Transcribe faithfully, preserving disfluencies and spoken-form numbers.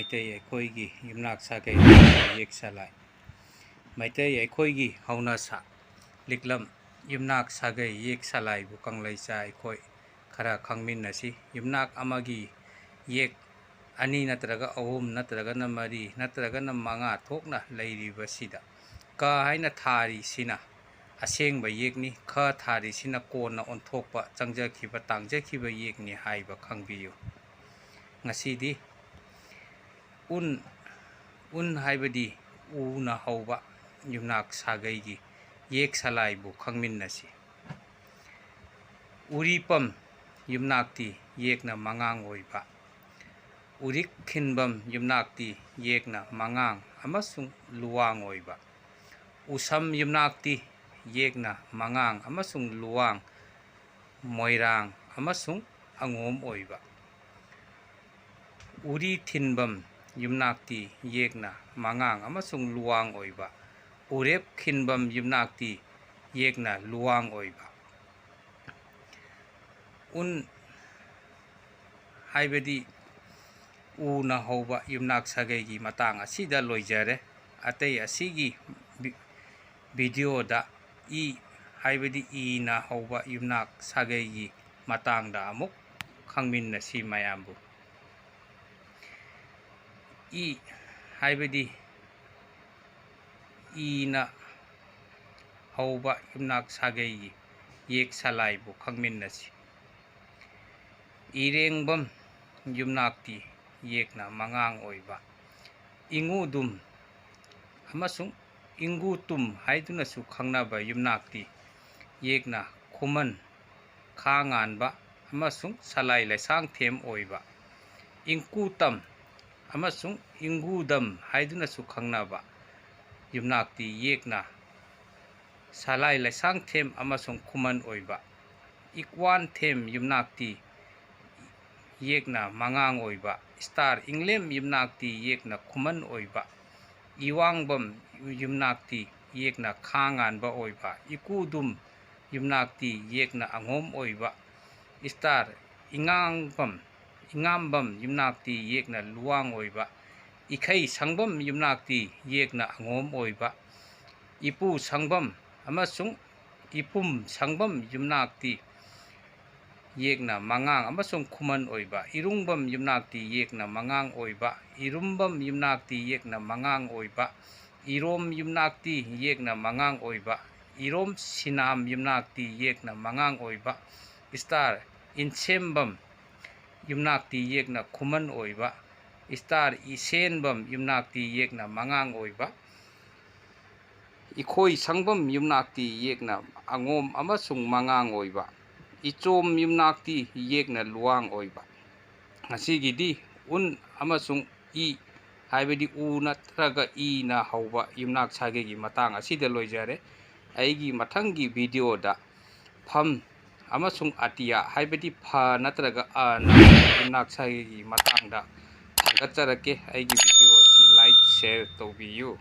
ꯃꯩꯇꯩ ꯑꯩꯈꯣꯏꯒꯤ ꯌꯨꯝꯅꯥꯛ ꯁꯥꯒꯩ ꯌꯦꯛ ꯁꯂꯥꯏ꯫ ꯃꯩꯇꯩ ꯑꯩꯈꯣꯏꯒꯤ ꯍꯧꯅꯁꯥ ꯂꯤꯛꯂꯝ ꯌꯨꯝꯅꯥꯛ ꯁꯥꯒꯩ ꯌꯦꯛ ꯁꯂꯥꯏꯕꯨ ꯀꯪꯂꯩꯆꯥ ꯑꯩꯈꯣꯏ ꯈꯔ ꯈꯪꯃꯤꯟꯅꯁꯤ꯫ ꯌꯨꯝꯅꯥꯛ ꯑꯃꯒꯤ ꯌꯦꯛ ꯑꯅꯤ ꯅꯠꯇ꯭ꯔꯒ ꯑꯍꯨꯝ ꯅꯠꯇ꯭ꯔꯒꯅ ꯃꯔꯤ ꯅꯠꯇ꯭ꯔꯒꯅ ꯃꯉꯥ ꯊꯣꯛꯅ ꯂꯩꯔꯤꯕꯁꯤꯗ ꯀ ꯍꯥꯏꯅ ꯊꯥꯔꯤꯁꯤꯅ ꯑꯁꯦꯡꯕ ꯌꯦꯛꯅꯤ, ꯈ ꯊꯥꯔꯤꯁꯤꯅ ꯀꯣꯟꯅ ꯑꯣꯟꯊꯣꯛꯄ, ꯆꯪꯖꯈꯤꯕ, ꯇꯥꯡꯖꯈꯤꯕ ꯌꯦꯛꯅꯤ ꯍꯥꯏꯕ ꯈꯪꯕꯤꯌꯨ꯫ ꯉꯁꯤꯗꯤ ꯎꯟ, ꯎꯟ ꯍꯥꯏꯕꯗꯤ ꯎꯅ ꯍꯧꯕ ꯌꯨꯝꯅꯥꯛ ꯁꯥꯒꯩꯒꯤ ꯌꯦꯛ ꯁꯂꯥꯏꯕꯨ ꯈꯪꯃꯤꯟꯅꯁꯤ꯫ ꯎꯔꯤꯄꯝ ꯌꯨꯝꯅꯥꯛꯇꯤ ꯌꯦꯛꯅ ꯃꯉꯥꯡ ꯑꯣꯏꯕ꯫ ꯎꯔꯤꯛ ꯈꯤꯟꯕꯝ ꯌꯨꯝꯅꯥꯛꯇꯤ ꯌꯦꯛꯅ ꯃꯉꯥꯡ ꯑꯃꯁꯨꯡ ꯂꯨꯋꯥꯡ ꯑꯣꯏꯕ꯫ ꯎꯁꯝ ꯌꯨꯝꯅꯥꯛꯇꯤ ꯌꯦꯛꯅ ꯃꯉꯥꯡ ꯑꯃꯁꯨꯡ ꯂꯨꯋꯥꯡ, ꯃꯣꯏꯔꯥꯡ ꯑꯃꯁꯨꯡ ꯑꯉꯣꯝ ꯑꯣꯏꯕ꯫ ꯎꯔꯤ ꯊꯤꯟꯕꯝ ꯌꯨꯝꯅꯥꯛꯇꯤ ꯌꯦꯛꯅ ꯃꯉꯥꯡ ꯑꯃꯁꯨꯡ ꯂꯨꯋꯥꯡ ꯑꯣꯏꯕ꯫ ꯎꯔꯦꯞ ꯈꯤꯟꯕꯝ ꯌꯨꯝꯅꯥꯛꯇꯤ ꯌꯦꯛꯅ ꯂꯨꯋꯥꯡ ꯑꯣꯏꯕ꯫ ꯎꯟ ꯍꯥꯏꯕꯗꯤ ꯎꯅ ꯍꯧꯕ ꯌꯨꯝꯅꯥꯛ ꯁꯥꯒꯩꯒꯤ ꯃꯇꯥꯡ ꯑꯁꯤꯗ ꯂꯣꯏꯖꯔꯦ꯫ ꯑꯇꯩ ꯑꯁꯤꯒꯤ ꯚꯤ-, ꯚꯤꯗꯤꯑꯣꯗ ꯏ ꯍꯥꯏꯕꯗꯤ ꯏꯅ ꯍꯧꯕ ꯌꯨꯝꯅꯥꯛ ꯁꯥꯒꯩꯒꯤ ꯃꯇꯥꯡꯗ ꯑꯃꯨꯛ ꯈꯪꯃꯤꯟꯅꯁꯤ ꯃꯌꯥꯝꯕꯨ꯫ ꯏ ꯍꯥꯏꯕꯗꯤ ꯏꯅ ꯍꯧꯕ ꯌꯨꯝꯅꯥꯛ ꯁꯥꯒꯩꯒꯤ ꯌꯦꯛ ꯁꯂꯥꯏꯕꯨ ꯈꯪꯃꯤꯟꯅꯁꯤ꯫ ꯏꯔꯦꯡꯕꯝ ꯌꯨꯝꯅꯥꯛꯇꯤ ꯌꯦꯛꯅ ꯃꯉꯥꯡ ꯑꯣꯏꯕ꯫ ꯏꯉꯨꯗꯨꯝ ꯑꯃꯁꯨꯡ ꯏꯪꯒꯨꯇꯨꯝ ꯍꯥꯏꯗꯨꯅꯁꯨ ꯈꯪꯅꯕ ꯌꯨꯝꯅꯥꯛꯇꯤ ꯌꯦꯛꯅ ꯈꯨꯃꯟ, ꯈꯥ ꯉꯥꯟꯕ ꯑꯃꯁꯨꯡ ꯁꯂꯥꯏ ꯂꯩꯁꯥꯡꯊꯦꯝ ꯑꯣꯏꯕ꯫ ꯏꯪꯀꯨꯇꯝ ꯑꯃꯁꯨꯡ ꯏꯪꯒꯨꯗꯝ ꯍꯥꯏꯗꯨꯅꯁꯨ ꯈꯪꯅꯕ ꯌꯨꯝꯅꯥꯛꯇꯤ ꯌꯦꯛꯅ ꯁꯂꯥꯏ ꯂꯩꯁꯥꯡꯊꯦꯝ ꯑꯃꯁꯨꯡ ꯈꯨꯃꯟ ꯑꯣꯏꯕ꯫ ꯏꯛꯋꯥꯟꯊꯦꯝ ꯌꯨꯝꯅꯥꯛꯇꯤ ꯌꯦꯛꯅ ꯃꯉꯥꯡ ꯑꯣꯏꯕ꯫ ꯏꯁꯇꯥꯔ ꯏꯪꯂꯦꯝ ꯌꯨꯝꯅꯥꯛꯇꯤ ꯌꯦꯛꯅ ꯈꯨꯃꯟ ꯑꯣꯏꯕ꯫ ꯏꯋꯥꯡꯕꯝ ꯌꯨꯝꯅꯥꯛꯇꯤ ꯌꯦꯛꯅ ꯈꯥ ꯉꯥꯟꯕ ꯑꯣꯏꯕ꯫ ꯏꯀꯨꯗꯨꯝ ꯌꯨꯝꯅꯥꯛꯇꯤ ꯌꯦꯛꯅ ꯑꯉꯣꯝ ꯑꯣꯏꯕ꯫ ꯏꯁꯇꯥꯔ ꯏꯉꯥꯡꯕꯝ ꯏꯉꯥꯝꯕꯝ ꯌꯨꯝꯅꯥꯛꯇꯤ ꯌꯦꯛꯅ ꯂꯨꯋꯥꯡ ꯑꯣꯏꯕ꯫ ꯏꯈꯩ ꯁꯪꯕꯝ ꯌꯨꯝꯅꯥꯛꯇꯤ ꯌꯦꯛꯅ ꯑꯉꯣꯝ ꯑꯣꯏꯕ꯫ ꯏꯄꯨ ꯁꯪꯕꯝ ꯑꯃꯁꯨꯡ ꯏꯄꯨꯝ ꯁꯪꯕꯝ ꯌꯨꯝꯅꯥꯛꯇꯤ ꯌꯦꯛꯅ ꯃꯉꯥꯡ ꯑꯃꯁꯨꯡ ꯈꯨꯃꯟ ꯑꯣꯏꯕ꯫ ꯏꯔꯨꯡꯕꯝ ꯌꯨꯝꯅꯥꯛꯇꯤ ꯌꯦꯛꯅ ꯃꯉꯥꯡ ꯑꯣꯏꯕ꯫ ꯏꯔꯨꯝꯕꯝ ꯌꯨꯝꯅꯥꯛꯇꯤ ꯌꯦꯛꯅ ꯃꯉꯥꯡ ꯑꯣꯏꯕ꯫ ꯏꯔꯣꯝ ꯌꯨꯝꯅꯥꯛꯇꯤ ꯌꯦꯛꯅ ꯃꯉꯥꯡ ꯑꯣꯏꯕ꯫ ꯏꯔꯣꯝ ꯁꯤꯅꯥꯝ ꯌꯨꯝꯅꯥꯛꯇꯤ ꯌꯦꯛꯅ ꯃꯉꯥꯡ ꯑꯣꯏꯕ꯫ ꯏꯁꯇꯥꯔ ꯏꯟꯁꯦꯝꯕꯝ ꯌꯨꯝꯅꯥꯛꯇꯤ ꯌꯦꯛꯅ ꯈꯨꯃꯟ ꯑꯣꯏꯕ꯫ ꯏꯁꯇꯥꯔ ꯏꯁꯦꯟꯕꯝ ꯌꯨꯝꯅꯥꯛꯇꯤ ꯌꯦꯛꯅ ꯃꯉꯥꯡ ꯑꯣꯏꯕ꯫ ꯏꯈꯣꯏ ꯁꯪꯕꯝ ꯌꯨꯝꯅꯥꯛꯇꯤ ꯌꯦꯛꯅ ꯑꯉꯣꯝ ꯑꯃꯁꯨꯡ ꯃꯉꯥꯡ ꯑꯣꯏꯕ꯫ ꯏꯆꯣꯝ ꯌꯨꯝꯅꯥꯛꯇꯤ ꯌꯦꯛꯅ ꯂꯨꯋꯥꯡ ꯑꯣꯏꯕ꯫ ꯉꯁꯤꯒꯤꯗꯤ ꯎꯟ ꯑꯃꯁꯨꯡ ꯏ, ꯍꯥꯏꯕꯗꯤ ꯎ ꯅꯠꯇ꯭ꯔꯒ ꯏꯅ ꯍꯧꯕ ꯌꯨꯝꯅꯥꯛ ꯁꯥꯒꯩꯒꯤ ꯃꯇꯥꯡ ꯑꯁꯤꯗ ꯂꯣꯏꯖꯔꯦ꯫ ꯑꯩꯒꯤ ꯃꯊꯪꯒꯤ ꯚꯤꯗꯤꯑꯣꯗ ꯐꯝ ꯑꯃꯁꯨꯡ ꯑꯇꯤꯌꯥ, ꯍꯥꯏꯕꯗꯤ ꯐ ꯅꯠꯇ꯭ꯔꯒ ꯑꯅ ꯌꯨꯝꯅꯥꯛ ꯁꯥꯒꯩꯒꯤ ꯃꯇꯥꯡꯗ ꯊꯥꯒꯠꯆꯔꯛꯀꯦ꯫ ꯑꯩꯒꯤ ꯚꯤꯗꯤꯑꯣ ꯑꯁꯤ like, share ꯇꯧꯕꯤꯌꯨ꯫